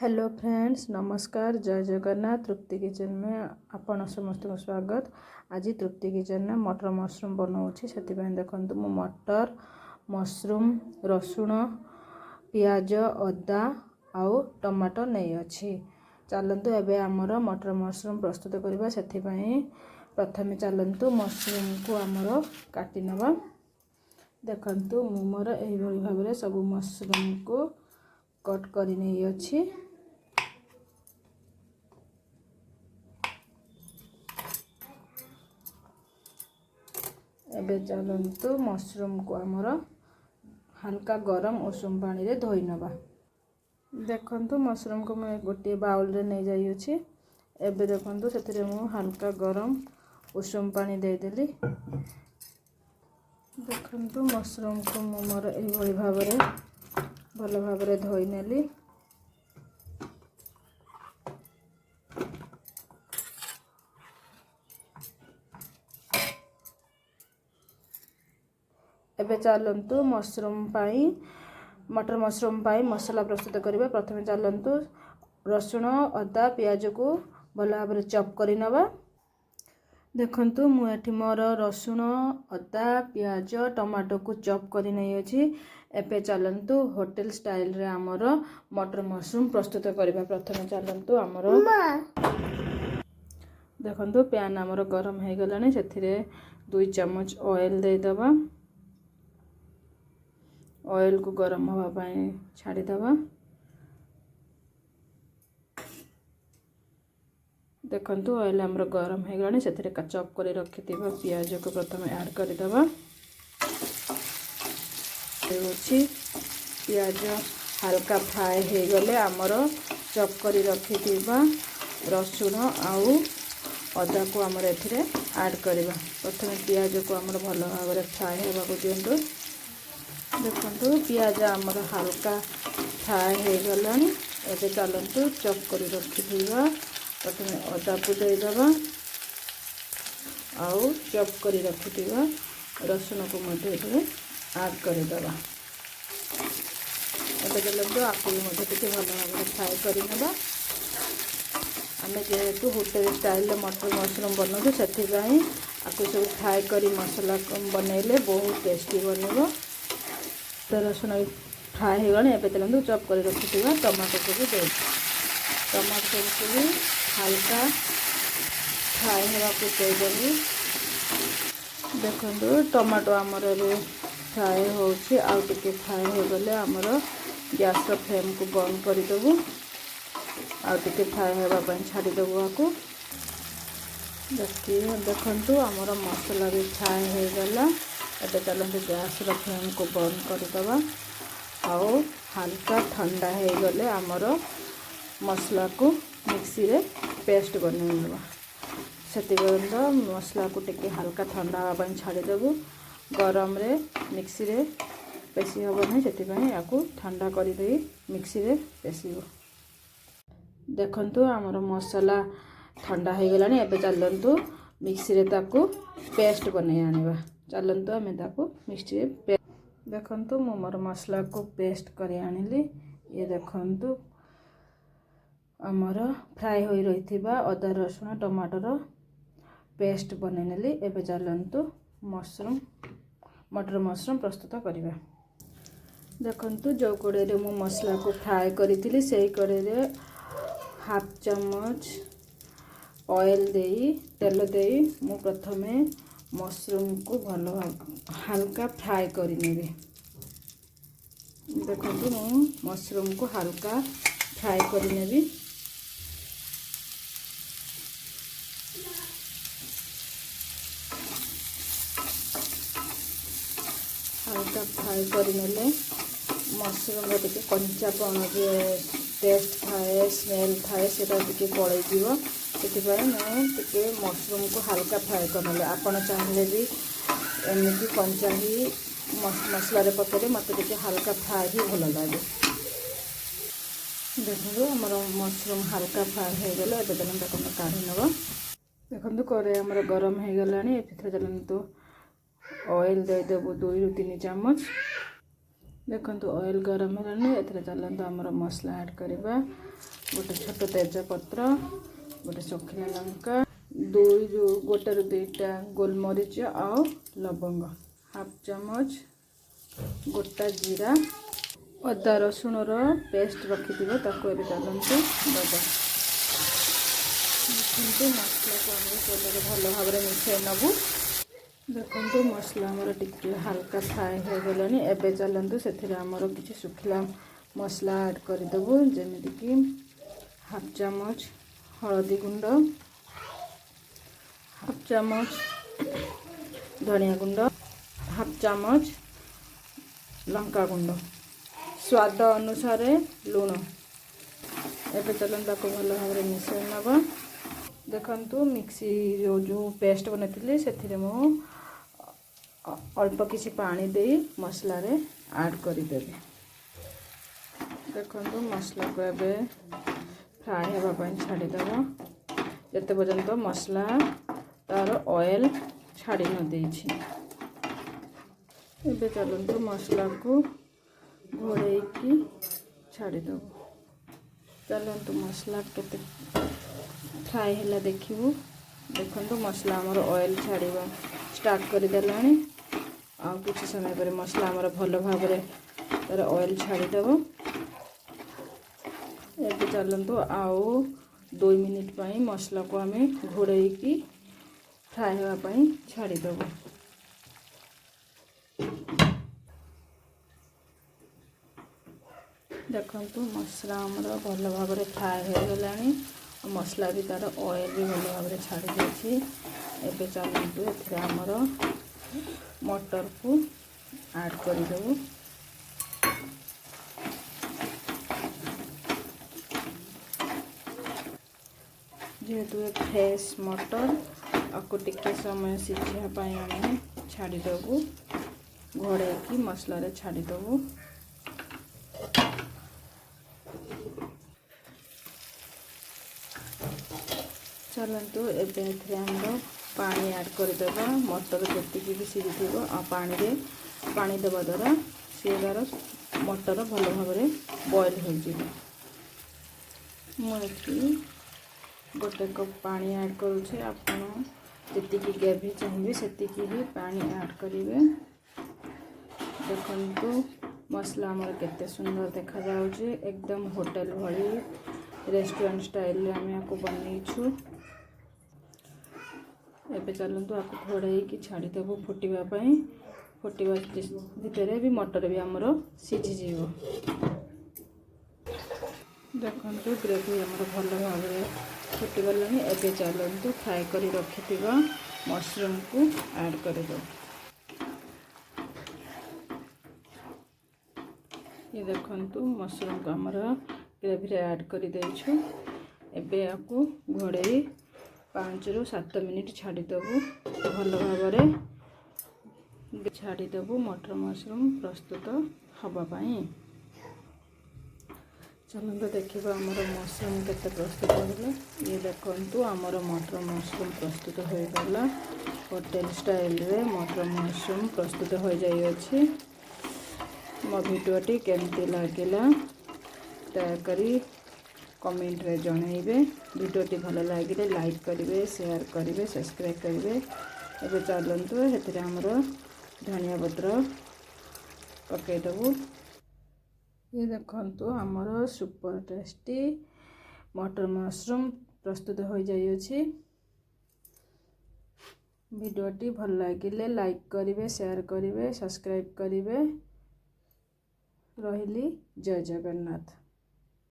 Hello friends, ନମସ୍କାର, ଜୟ ଜଗନ୍ନାଥ। ତୃପ୍ତି କିଚେନରେ ଆପଣ ସମସ୍ତଙ୍କୁ ସ୍ୱାଗତ। ଆଜି ତୃପ୍ତି କିଚେନରେ ମଟର ମସରୁମ୍ ବନାଉଛି। ସେଥିପାଇଁ ଦେଖନ୍ତୁ, ମୁଁ ମଟର, ମସରୁମ୍, ରସୁଣ, ପିଆଜ, ଅଦା ଆଉ ଟମାଟୋ ନେଇଅଛି। ଚାଲନ୍ତୁ, ଏବେ ଆମର ମଟର ମସରୁମ୍ ପ୍ରସ୍ତୁତ କରିବା। ସେଥିପାଇଁ ପ୍ରଥମେ ଚାଲନ୍ତୁ ମସରୁମ୍କୁ ଆମର କାଟି ନେବା। ଦେଖନ୍ତୁ, ମୁଁ ମୋର ଏହିଭଳି ଭାବରେ ସବୁ ମସରୁମ୍କୁ କଟ୍ କରି ନେଇଅଛି। ଏବେ ଚାଲନ୍ତୁ ମସରୁମ୍କୁ ଆମର ହାଲକା ଗରମ ଉଷୁମ ପାଣିରେ ଧୋଇ ନେବା। ଦେଖନ୍ତୁ, ମସରୁମ୍କୁ ମୁଁ ଗୋଟିଏ ବାଉଲରେ ନେଇଯାଇଅଛି। ଏବେ ଦେଖନ୍ତୁ, ସେଥିରେ ମୁଁ ହାଲକା ଗରମ ଉଷୁମ ପାଣି ଦେଇଦେଲି। ଦେଖନ୍ତୁ, ମସରୁମ୍କୁ ମୁଁ ମୋର ଏଇଭଳି ଭାବରେ ଭଲ ଭାବରେ ଧୋଇ ନେଲି। ଏବେ ଚାଲନ୍ତୁ ମସରୁମ୍ ପାଇଁ, ମଟର ମସରୁମ୍ ପାଇଁ ମସଲା ପ୍ରସ୍ତୁତ କରିବା। ପ୍ରଥମେ ଚାଲନ୍ତୁ ରସୁଣ, ଅଦା, ପିଆଜକୁ ଭଲ ଭାବରେ ଚପ୍ କରିନେବା। ଦେଖନ୍ତୁ, ମୁଁ ଏଠି ମୋର ରସୁଣ, ଅଦା, ପିଆଜ, ଟମାଟୋକୁ ଚପ୍ କରି ନେଇଅଛି। ଏବେ ଚାଲନ୍ତୁ ହୋଟେଲ ଷ୍ଟାଇଲରେ ଆମର ମଟର ମସରୁମ୍ ପ୍ରସ୍ତୁତ କରିବା। ପ୍ରଥମେ ଚାଲନ୍ତୁ ଆମର, ଦେଖନ୍ତୁ, ପ୍ୟାନ୍ ଆମର ଗରମ ହେଇଗଲାଣି। ସେଥିରେ 2 ଚାମଚ ଅଏଲ୍ ଦେଇଦେବା। ଅଏଲ୍କୁ ଗରମ ହେବା ପାଇଁ ଛାଡ଼ିଦେବା। ଦେଖନ୍ତୁ, ଅଏଲ୍ ଆମର ଗରମ ହେଇଗଲାଣି। ସେଥିରେ ଚପ୍ କରି ରଖିଥିବା ପିଆଜକୁ ପ୍ରଥମେ ଆଡ଼୍ କରିଦେବା। ହେଉଛି, ପିଆଜ ହାଲକା ଫ୍ରାଏ ହେଇଗଲେ ଆମର ଚପ୍ କରି ରଖିଥିବା ରସୁଣ ଆଉ ଅଦାକୁ ଆମର ଏଥିରେ ଆଡ଼୍ କରିବା। ପ୍ରଥମେ ପିଆଜକୁ ଆମର ଭଲ ଭାବରେ ଫ୍ରାଏ ହେବାକୁ ଦିଅନ୍ତୁ। ଦେଖନ୍ତୁ, ପିଆଜ ଆମର ହାଲକା ଫ୍ରାଏ ହେଇଗଲାଣି। ଏବେ ଚାଲନ୍ତୁ ଚପ୍ କରି ରଖିଥିବା ପ୍ରଥମେ ଅଦାକୁ ଦେଇଦେବା ଆଉ ଚପ୍ କରି ରଖିଥିବା ରସୁଣକୁ ମଧ୍ୟ ଏଥିରେ ଆଡ଼୍ କରିଦେବା। ଏବେ ଚାଲନ୍ତୁ ଆକୁ ବି ମଧ୍ୟ ଟିକେ ଭଲ ଭାବରେ ଫ୍ରାଏ କରିନେବା। ଆମେ ଯେହେତୁ ହୋଟେଲ ଷ୍ଟାଇଲରେ ମଟର ମସରୁମ୍ ବନାଉଛୁ, ସେଥିପାଇଁ ଆକୁ ସବୁ ଫ୍ରାଏ କରି ମସଲା ବନେଇଲେ ବହୁତ ଟେଷ୍ଟି ବନିବ। ତ ରସୁଣ ଫ୍ରାଏ ହେଇଗଲାଣି। ଏବେ ଚାଲନ୍ତୁ ଚପ୍ କରି ରଖିଥିବା ଟମାଟୋକୁ ବି ଦେଇ ଟମାଟୋକୁ ବି ହାଲକା ଫ୍ରାଏ ହେବାକୁ ଦେଇଦେବୁ। ଦେଖନ୍ତୁ, ଟମାଟୋ ଆମର ଏବେ ଫ୍ରାଏ ହେଉଛି। ଆଉ ଟିକେ ଫ୍ରାଏ ହେଇଗଲେ ଆମର ଗ୍ୟାସ୍ର ଫ୍ଲେମ୍କୁ ବନ୍ଦ କରିଦେବୁ। ଆଉ ଟିକେ ଫ୍ରାଏ ହେବା ପାଇଁ ଛାଡ଼ିଦେବୁ ଆକୁ। ଦେଖନ୍ତୁ, ଆମର ମସଲା ବି ଫ୍ରାଏ ହେଇଗଲା। ଏବେ ଚାଲନ୍ତୁ ଗ୍ୟାସ୍ର ଫ୍ଲେମ୍କୁ ବନ୍ଦ କରିଦେବା ଆଉ ହାଲକା ଥଣ୍ଡା ହେଇଗଲେ ଆମର ମସଲାକୁ ମିକ୍ସିରେ ପେଷ୍ଟ ବନେଇ ନେବା। ସେତିକି ପର୍ଯ୍ୟନ୍ତ ମସଲାକୁ ଟିକେ ହାଲକା ଥଣ୍ଡା ହେବା ପାଇଁ ଛାଡ଼ିଦେବୁ। ଗରମରେ ମିକ୍ସିରେ ପେଶି ହେବ ନାହିଁ, ସେଥିପାଇଁ ୟାକୁ ଥଣ୍ଡା କରିଦେଇ ମିକ୍ସିରେ ପେଶିବ। ଦେଖନ୍ତୁ, ଆମର ମସଲା ଥଣ୍ଡା ହେଇଗଲାଣି। ଏବେ ଚାଲନ୍ତୁ ମିକ୍ସିରେ ତାକୁ ପେଷ୍ଟ ବନେଇ ଆଣିବା। ଚାଲନ୍ତୁ ଆମେ ତାକୁ ମିକ୍ସିରେ। ଦେଖନ୍ତୁ, ମୁଁ ମୋର ମସଲାକୁ ପେଷ୍ଟ କରି ଆଣିଲି। ଇଏ ଦେଖନ୍ତୁ, ଆମର ଫ୍ରାଏ ହୋଇ ରହିଥିବା ଅଦା, ରସୁଣ, ଟମାଟୋର ପେଷ୍ଟ ବନେଇ ନେଲି। ଏବେ ଚାଲନ୍ତୁ ମସରୁମ୍, ମଟର ମସରୁମ୍ ପ୍ରସ୍ତୁତ କରିବା। ଦେଖନ୍ତୁ, ଯେଉଁ କଡ଼େଇରେ ମୁଁ ମସଲାକୁ ଫ୍ରାଏ କରିଥିଲି, ସେଇ କଡ଼େଇରେ ହାଫ୍ ଚାମଚ ଅଏଲ୍ ଦେଇ, ତେଲ ଦେଇ ମୁଁ ପ୍ରଥମେ ମସରୁମ୍କୁ ଭଲ ହାଲକା ଫ୍ରାଏ କରିନେବି। ଦେଖନ୍ତୁ, ମୁଁ ମସରୁମ୍କୁ ହାଲକା ଫ୍ରାଏ କରିନେବି। ହାଲକା ଫ୍ରାଏ କରିନେଲେ ମସରୁମ୍ର ଟିକେ କଞ୍ଚାପଣ ଯେ ଟେଷ୍ଟ ଥାଏ, ସ୍ମେଲ୍ ଥାଏ, ସେଇଟା ଟିକେ ପଳେଇଯିବ। ସେଥିପାଇଁ ମୁଁ ଟିକେ ମସରୁମ୍କୁ ହାଲକା ଫ୍ରାଏ କରିନେଲି। ଆପଣ ଚାହିଁଲେ ବି ଏମିତି କଞ୍ଚା ହିଁ ମସଲାରେ ପକାଇଲେ, ମୋତେ ଟିକେ ହାଲକା ଫ୍ରାଏ ହିଁ ଭଲ ଲାଗେ। ଦେଖନ୍ତୁ, ଆମର ମସରୁମ୍ ହାଲକା ଫ୍ରାଏ ହେଇଗଲେ ଏବେ ଚାଲନ୍ତୁ ତାକୁ ଆମେ କାଢ଼ି ନେବା। ଦେଖନ୍ତୁ, କଡ଼େଇ ଆମର ଗରମ ହେଇଗଲାଣି। ଏଥିରେ ଚାଲନ୍ତୁ ଅଏଲ୍ ଦେଇଦେବୁ 2ରୁ 3 ଚାମଚ। ଦେଖନ୍ତୁ, ଅଏଲ୍ ଗରମ ହେଲାଣି। ଏଥିରେ ଚାଲନ୍ତୁ ଆମର ମସଲା ଆଡ଼୍ କରିବା। ଗୋଟେ ଛୋଟ ତେଜପତ୍ର, ଗୋଟେ ଶୁଖିଲା ଲଙ୍କା, ଦୁଇରୁ ଗୋଟେରୁ ଦୁଇଟା ଗୋଲମରିଚ ଆଉ ଲବଙ୍ଗ, ହାଫ୍ ଚାମଚ ଗୋଟା ଜିରା, ଅଦା ରସୁଣର ପେଷ୍ଟ ରଖିଥିବ ତାକୁ ଏବେ ଚାଲନ୍ତୁ ଦେବା। ଦେଖନ୍ତୁ, ମସଲାକୁ ଆମେ ତେଲରେ ଭଲ ଭାବରେ ମିଶାଇ ନେବୁ। ଦେଖନ୍ତୁ, ମସଲା ଆମର ଟିକେ ହାଲକା ଫ୍ରାଏ ହୋଇଗଲାଣି। ଏବେ ଚାଲନ୍ତୁ ସେଥିରେ ଆମର କିଛି ଶୁଖିଲା ମସଲା ଆଡ଼୍ କରିଦେବୁ, ଯେମିତିକି ହାଫ୍ ଚାମଚ ହଳଦୀ ଗୁଣ୍ଡ, ହାଫ୍ ଚାମଚ ଧନିଆ ଗୁଣ୍ଡ, ହାଫ୍ ଚାମଚ ଲଙ୍କା ଗୁଣ୍ଡ, ସ୍ୱାଦ ଅନୁସାରେ ଲୁଣ। ଏବେ ଚାଲନ୍ତୁ ତାକୁ ଭଲ ଭାବରେ ମିଶାଇ ନେବା। ଦେଖନ୍ତୁ, ମିକ୍ସି ଯେଉଁ ପେଷ୍ଟ ବନେଇଥିଲି, ସେଥିରେ ମୁଁ ଅଳ୍ପ କିଛି ପାଣି ଦେଇ ମସଲାରେ ଆଡ଼୍ କରିଦେବି। ଦେଖନ୍ତୁ, ମସଲାକୁ ଏବେ ଫ୍ରାଏ ହେବା ପାଇଁ ଛାଡ଼ିଦେବା, ଯେତେ ପର୍ଯ୍ୟନ୍ତ ମସଲା ତାର ଅଏଲ୍ ଛାଡ଼ି ନ ଦେଇଛି। ଏବେ ଚାଲନ୍ତୁ ମସଲାକୁ ଘୋଡ଼େଇକି ଛାଡ଼ିଦେବୁ। ଚାଲନ୍ତୁ ମସଲା କେତେ ଫ୍ରାଏ ହେଲା ଦେଖିବୁ। ଦେଖନ୍ତୁ, ମସଲା ଆମର ଅଏଲ୍ ଛାଡ଼ିବା ଷ୍ଟାର୍ଟ କରିଦେଲାଣି। ଆଉ କିଛି ସମୟ ପରେ ମସଲା ଆମର ଭଲ ଭାବରେ ତାର ଅଏଲ୍ ଛାଡ଼ିଦେବ। ଏବେ ଚାଲନ୍ତୁ ଆଉ 2 ମିନିଟ୍ ପାଇଁ ମସଲାକୁ ଆମେ ଘୋଡ଼େଇକି ଫ୍ରାଏ ହେବା ପାଇଁ ଛାଡ଼ିଦେବୁ। ଦେଖନ୍ତୁ, ମସଲା ଆମର ଭଲ ଭାବରେ ଫ୍ରାଏ ହୋଇଗଲାଣି। ମସଲା ବି ତା'ର ଅଏଲ୍ ବି ଭଲ ଭାବରେ ଛାଡ଼ି ଦେଇଛି। ଏବେ ଚାଲନ୍ତୁ ଏଥିରେ ଆମର ମଟରକୁ ଆଡ଼୍ କରିଦେବୁ। ଯେହେତୁ ଏ ଫ୍ରେଶ୍ ମଟର, ଆକୁ ଟିକେ ସମୟ ସିଝିବା ପାଇଁ ଆମେ ଛାଡ଼ିଦେବୁ, ଘୋଡ଼େଇକି ମସଲାରେ ଛାଡ଼ିଦେବୁ। ଚାଲନ୍ତୁ ଏବେ ଏଥିରେ ଆମର ପାଣି ଆଡ଼୍ କରିଦେବା। ମଟର ଯେତିକି ବି ସିଝିଥିବ, ଆଉ ପାଣିରେ ପାଣି ଦେବା ଦ୍ୱାରା ସିଏ ତା'ର ମଟର ଭଲ ଭାବରେ ବଏଲ୍ ହୋଇଯିବ। ମୁଁ ଏଠି ଗୋଟେ କପ୍ ପାଣି ଆଡ଼୍ କରୁଛି। ଆପଣ ଯେତିକି ଗ୍ରେଭି ଚାହିଁବେ, ସେତିକି ହିଁ ପାଣି ଆଡ଼୍ କରିବେ। ଦେଖନ୍ତୁ, ମସଲା ଆମର କେତେ ସୁନ୍ଦର ଦେଖାଯାଉଛି। ଏକଦମ ହୋଟେଲ ଭଳି, ରେଷ୍ଟୁରାଣ୍ଟ ଷ୍ଟାଇଲରେ ଆମେ ୟାକୁ ବନେଇଛୁ। ଏବେ ଚାଲନ୍ତୁ ଆକୁ ଘୋଡ଼େଇକି ଛାଡ଼ିଦେବୁ ଫୁଟିବା ପାଇଁ। ଫୁଟିବା ଭିତରେ ବି ମଟର ବି ଆମର ସିଝିଯିବ। ଦେଖନ୍ତୁ, ଗ୍ରେଭି ଆମର ଭଲ ଭାବରେ ଫୁଟିଗଲାଣି। ଏବେ ଚାଲନ୍ତୁ ଫ୍ରାଏ କରି ରଖିଥିବା ମସରୁମକୁ ଆଡ଼୍ କରିଦେବୁ। ଇଏ ଦେଖନ୍ତୁ, ମସରୁମକୁ ଆମର ଗ୍ରେଭିରେ ଆଡ଼୍ କରିଦେଇଛୁ। ଏବେ ୟାକୁ ଘୋଡ଼େଇ 5ରୁ 7 ମିନିଟ୍ ଛାଡ଼ିଦେବୁ। ଭଲ ଭାବରେ ଛାଡ଼ିଦେବୁ ମଟର ମସରୁମ ପ୍ରସ୍ତୁତ ହେବା ପାଇଁ। ଚାଲନ୍ତୁ ଦେଖିବା ଆମର ମସରୁମ କେତେ ପ୍ରସ୍ତୁତ ହେଲା। ଇଏ ଦେଖନ୍ତୁ, ଆମର ମଟର ମସରୁମ ପ୍ରସ୍ତୁତ ହୋଇଗଲା। ହୋଟେଲ ଷ୍ଟାଇଲରେ ମଟର ମସରୁମ ପ୍ରସ୍ତୁତ ହୋଇଯାଇଅଛି। ମୋ ଭିଡ଼ିଓଟି କେମିତି ଲାଗିଲା, ଦୟାକରି କମେଣ୍ଟରେ ଜଣାଇବେ। ଭିଡ଼ିଓଟି ଭଲ ଲାଗିଲେ ଲାଇକ୍ କରିବେ, ସେୟାର କରିବେ, ସବସ୍କ୍ରାଇବ୍ କରିବେ। ଏବେ ଚାଲନ୍ତୁ ସେଥିରେ ଆମର ଧନିଆ ପତ୍ର ପକାଇଦେବୁ। ଇଏ ଦେଖନ୍ତୁ, ଆମର ସୁପର ଟେଷ୍ଟି ମଟର ମସରୁମ ପ୍ରସ୍ତୁତ ହୋଇଯାଇଅଛି। ଭିଡ଼ିଓଟି ଭଲ ଲାଗିଲେ ଲାଇକ୍ କରିବେ, ସେୟାର କରିବେ, ସବସ୍କ୍ରାଇବ୍ କରିବେ। ରହିଲି, ଜୟ ଜଗନ୍ନାଥ।